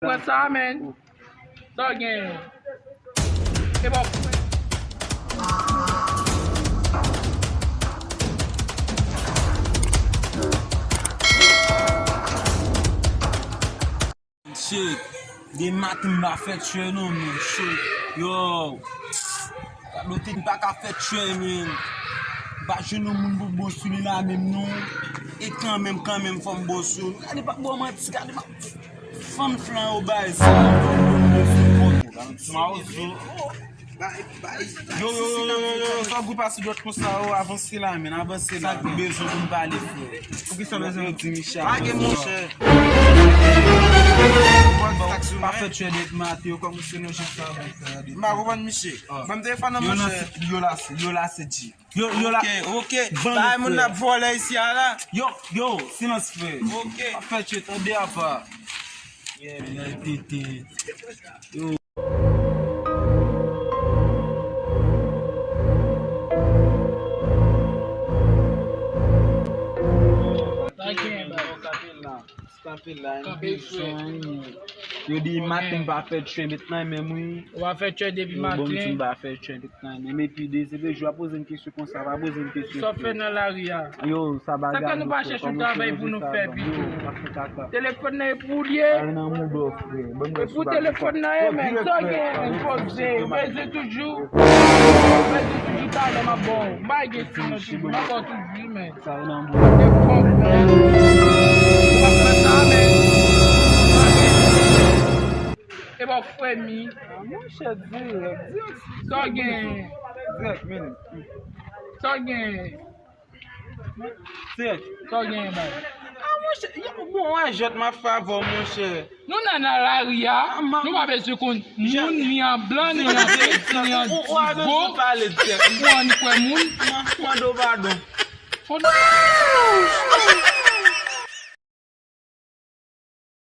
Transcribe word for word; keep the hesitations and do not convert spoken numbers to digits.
Pran sa, men. Sa w gen? E bon. Shit. Demen maten m pa fè tchè non, men. Shit. Yo. Gade, m pa ka fè tchè, men. M pa jwenn yon moun pou bon sou li la menm non. E kanmenm, kanmenm, fò m bon sou. Gade, pa bon manti, gade, pa fann flan yo bay sa. Mawozo. Yo, yo, yo, yo, yo, yo, sa gwo pase dwèt konsa, yo, avanse la, men, avanse la. M bezwen pou m pale, frè. Poukisa w bezwen di Michel? Pa gen, monchè. Pa fè tchè dèt maten, yo kòmanse nan jan sa, monchè. M pa konprann misye. Ban m telefòn nan, monchè. Yo la, yo la, se di. Yo, yo la. Ok, ok. Bay moun ap vòlè isi a la. Yo, yo, silans, frè. Ok. Pa fè tchè, tande apa. Yeah, yeah, tete. Yo. Sa gen, bro. Kanpe la, kanpe la, kanpe, frè. Yo di maten m pa fè tchè, met nan men m wi. Ou pa fè tchè depi maten? Yo, bon, m pa fè tchè, met nan men m. Epi de, se de jou a poze m kesyon konsa, pa poze m kesyon, frè. Sa w fè nan lari a? Yo, sa bagay. Sa fè nou pa chèche yon travay pou nou fè pito? Telefòn nan e pou w li ye? Ay nan mouda w, frè. Ban m wè si w pa gen. E pou telefòn nan ye, men. Sa w gen, poze. Ou bezwen toujou? Ou bezwen toujou talè m ap ba w. M pa gen ti nan toujou, m ap ba w toujou, men. Sa yo nan bouda. E bon, frè. Ou pa fè sa, men. E bon, frè mi. Ah, monchè, dirèk, dirèk. Sa w gen? Dirèk, men. Sa w gen? Dirèk. Sa w gen, bay? Ah, monchè, yo, bon, wè, jwèt m ap fè avè w, monchè. Nou nan, nan lari a, nou pa bezwen konn moun, ni an blan, ni an pèp, ni an digo, pou ann kwè moun. Mande w padon. Fon.